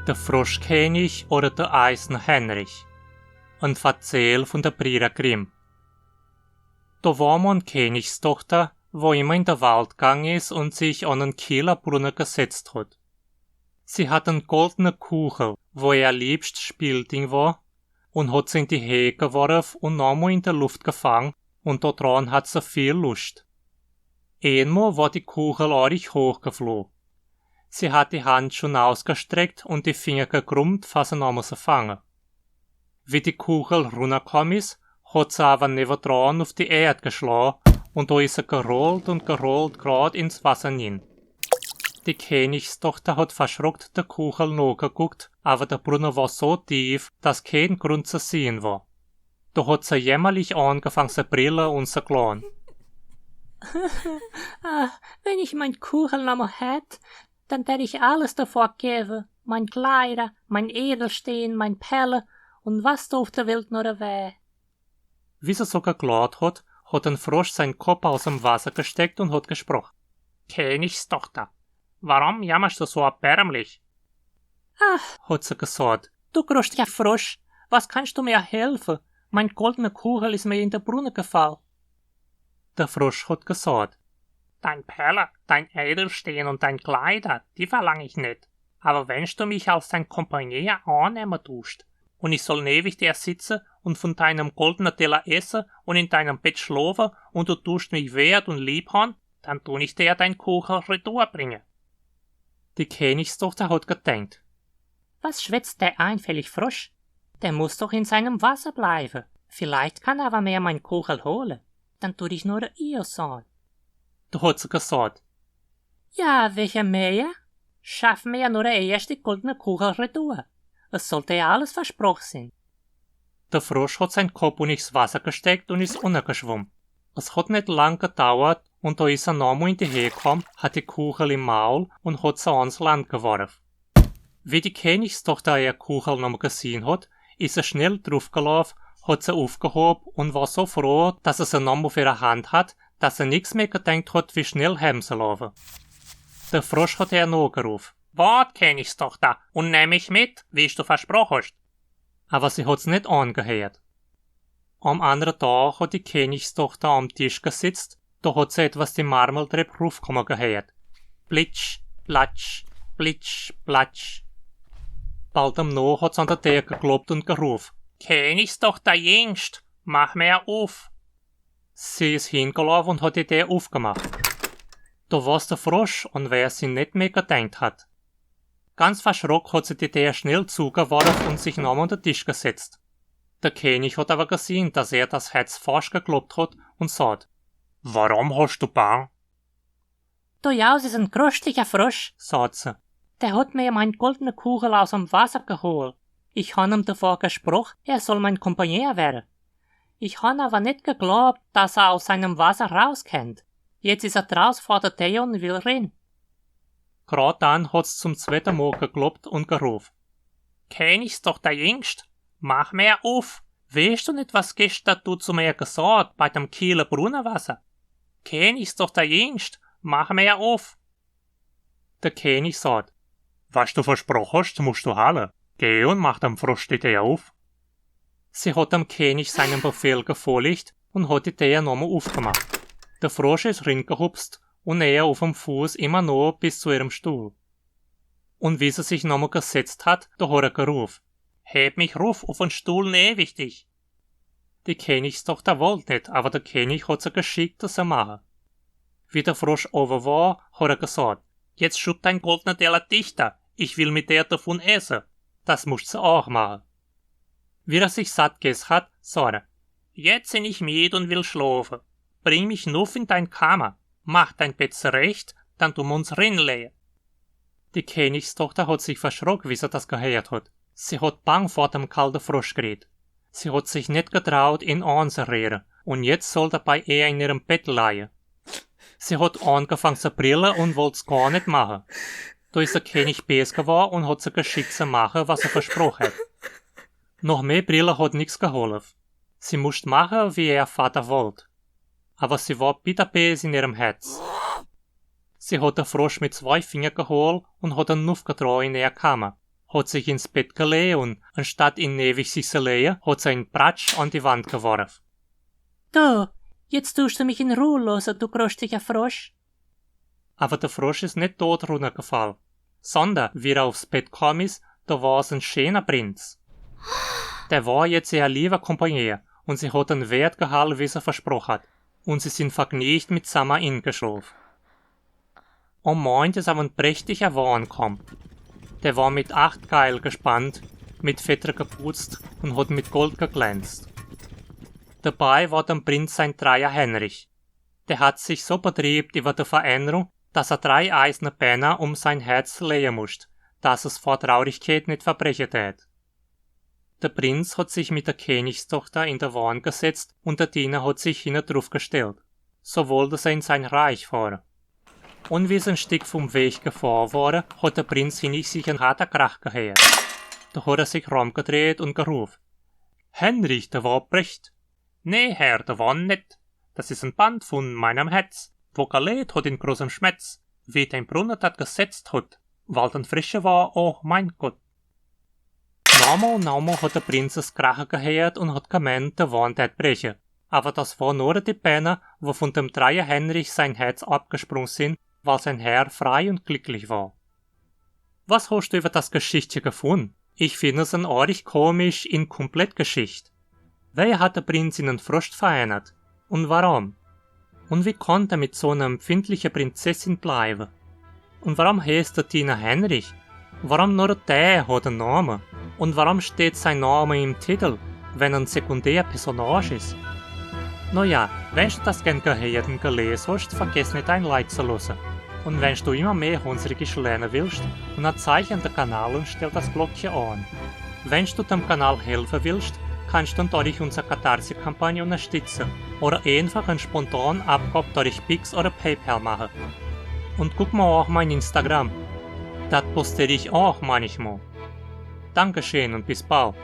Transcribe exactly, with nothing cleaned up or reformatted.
Der Froschkönig oder der Eisene Heinrich. Ein Verzähl von der Brüder Grimm. Da war mal eine Königstochter, wo immer in den Wald gegangen ist und sich an einen Kieler Brunnen gesetzt hat. Sie hat einen goldenen Kuchen, wo ihr liebstes Spielding war, und hat sie in die Höhe geworfen und nochmal in der Luft gefangen, und da dran hat sie viel Lust. Einmal war die Kugel ordentlich hochgeflogen. Sie hat die Hand schon ausgestreckt und die Finger gekrümmt, was sie nochmal zu fangen. Wie die Kugel runtergekommen ist, hat sie aber nebendran auf die Erde geschlagen und da ist sie gerollt und gerollt grad ins Wasser hinein. Die Königstochter hat verschreckt der Kugel nachgeguckt, aber der Brunnen war so tief, dass kein Grund zu sehen war. Da hat sie jämmerlich angefangen zu brüllen und zu klagen. Ah, wenn ich meine Kugel nochmal hätte, dann täte ich alles dafür geben, meine Kleider, meine Edelsteine, meine Perlen und was da auf der Welt noch wäre. Wie sie so geklaut hat, hat ein Frosch seinen Kopf aus dem Wasser gesteckt und hat gesprochen. Königstochter, warum jammerst du so erbärmlich? Ach, hat sie gesagt, du grostiger Frosch, was kannst du mir helfen? Mein goldener Kuchen ist mir in den Brunnen gefallen. Der Frosch hat gesagt: Deine Perlen, deine Edelsteine und deine Kleider, die verlange ich nicht. Aber wenn du mich als deinen Kompagnon annehmen tust, und ich soll neben dir sitzen und von deinem goldenen Teller essen und in deinem Bett schlafen und du tust mich wert und lieb haben, dann tue ich dir deinen Kuchen retour bringen. Die Königstochter hat gedacht: Was schwätzt der einfällige Frosch? Der muss doch in seinem Wasser bleiben. Vielleicht kann er aber mir meinen Kuchen holen. Dann tue ich nur ihr sein. Da hat sie gesagt: Ja, welche mehr? Schaff mir nur erst die goldenen Kuchen retour. Es sollte ja alles versprochen sein. Der Frosch hat seinen Kopf ins Wasser gesteckt und ist hinuntergeschwommen. Es hat nicht lang gedauert und da ist er nochmal in die Höhe gekommen, hat die Kugel im Maul und hat sie ans Land geworfen. Wie die Königstochter ihr Kuchen nochmal gesehen hat, ist sie schnell draufgelaufen, hat sie aufgehoben und war so froh, dass sie sie nochmal auf ihrer Hand hat, dass sie nichts mehr gedacht hat, wie schnell heimzulaufen. Der Frosch hat ihr nachgerufen: Wart, Königstochter, und nimm mich mit, wie du versprochen hast. Aber sie hat's nicht angehört. Am anderen Tag hat die Königstochter am Tisch gesitzt, da hat sie etwas die Marmeltreppe raufkommen gehört. Plitsch, platsch, plitsch, platsch. Bald am noch hat sie an der Tür geklopft und gerufen: Königstochter Jüngst, mach mir auf! Sie ist hingelaufen und hat die Tür aufgemacht. Da war's der Frosch, an wer sie nicht mehr gedacht hat. Ganz verschrocken hat sie die Tür schnell zugeworfen und sich nochmal an den Tisch gesetzt. Der König hat aber gesehen, dass ihr das Herz fast geklopft hat und sagt: Warum hast du Bang? Da draußen ist ein grostiger Frosch, sagt sie. Der hat mir meinen goldenen Kuchen aus dem Wasser geholt. Ich habe ihm davor gesprochen, er soll mein Kompagnon werden. Ich habe aber nicht geglaubt, dass er aus seinem Wasser rauskommt. Jetzt ist er draußen vor der Tür und will rein. Grad dann hat's zum zweiten Mal geklopft und gerufen: Königstochter Jüngst, mach mir auf! Weißt du nicht, was gestern du zu mir gesagt bei dem Kieler Brunnenwasser? Königstochter Jüngst, mach mir auf! Der König sagt: Was du versprochen hast, musst du halten. Geh und mach dem Frosch die Tür auf. Sie hat dem König seinen Befehl gefolgt und hat die Tür nochmal aufgemacht. Der Frosch ist reingehupst und er auf dem Fuß immer noch bis zu ihrem Stuhl. Und wie sie sich nochmal gesetzt hat, da hat er gerufen: Heb mich rauf auf den Stuhl neben dich! Die Königstochter wollte nicht, aber der König hat sie geschickt, das zu machen. Wie der Frosch oben war, hat er gesagt: Jetzt schub deinen goldenen Teller dichter, ich will mit dir davon essen. Das musst du auch machen. Wie er sich satt gegessen hat, sagt er: Jetzt bin ich müde und will schlafen. Bring mich hinauf in deine Kammer, mach dein Bett zurecht, dann tun wir uns reinlegen. Die Königstochter hat sich verschrocken, wie sie das gehört hat. Sie hat Bang vor dem kalten Frosch gekriegt. Sie hat sich nicht getraut, ihn anzurühren, und jetzt soll er bei ihr in ihrem Bett liegen. Sie hat angefangen zu brüllen und wollt's gar nicht machen. Da ist der König bös geworden und hat sie geschickt zu machen, was er versprochen hat. Noch mehr Brüllen hat nichts geholfen. Sie musste machen, wie ihr Vater wollte. Aber sie war bitterbös in ihrem Herz. Sie hat den Frosch mit zwei Fingern geholt und hat ihn hinaufgetragen in ihre Kammer. hat sich ins Bett gelegt und, anstatt in ewig sich zu legen, hat sie einen Pratsch an die Wand geworfen. „Du, jetzt tust du mich in Ruhe lassen, du grostiger Frosch.“ Aber der Frosch ist nicht tot runtergefallen, sondern, wie er aufs Bett gekommen ist, da war es ein schöner Prinz. Der war jetzt ihr lieber Kompagnon und sie hat den Wert gehalten, wie sie versprochen hat. Und sie sind vergnügt mitsammen eingeschlafen. Am Morgen ist aber ein prächtiger Wahn gekommen. Der war mit acht Geilen gespannt, mit Federn geputzt und hat mit Gold geglänzt. Dabei war dem Prinz sein Dreier Heinrich. Der hat sich so betriebt über die Veränderung, dass er drei eiserne Penner um sein Herz legen musste, dass es vor Traurigkeit nicht verbrechen täte. Der Prinz hat sich mit der Königstochter in den Wahn gesetzt und der Diener hat sich hinten drauf gestellt. So wollte sie in sein Reich fahren. Und wie sie ein Stück vom Weg gefahren waren, hat der Prinz hinter sich einen harten Krach gehört. Da hat er sich rumgedreht und gerufen: „Heinrich, der Wahn bricht!“ „Nee, Herr, der Wahn nicht. Das ist ein Band von meinem Herz, wo gelitten hat in großem Schmerz, wie der Brunnen das gesetzt hat, weil dann frischer war, oh mein Gott.“ Nochmal und nochmal hat der Prinz das Krachen gehört und hat gemeint, der Wahn täte brechen. Aber das waren nur die Penner, wo von dem Dreier Heinrich sein Herz abgesprungen sind, weil sein Herr frei und glücklich war. Was hast du über das Geschichtchen gefunden? Ich finde es eine arg komische Komplettgeschichte. Wer hat den Prinz in einen Frosch verändert? Und warum? Und wie konnte er mit so einer empfindlichen Prinzessin bleiben? Und warum heißt der Diener Heinrich? Warum nur der hat einen Namen? Und warum steht sein Name im Titel, wenn er ein Sekundärpersonage ist? Naja, wenn du das gern gehört und gelesen hast, vergiss nicht, ein Like zu lassen. Und wenn du immer mehr Hunsrückisch lernen willst, dann zeig den Kanal und stell das Glöckchen an. Wenn du dem Kanal helfen willst, kannst du dann durch unsere Katharsis-Kampagne unterstützen oder einfach eine spontane Abgabe durch Pix oder PayPal machen. Und guck mal auch mein Instagram. Da poste ich auch manchmal. Dankeschön und bis bald.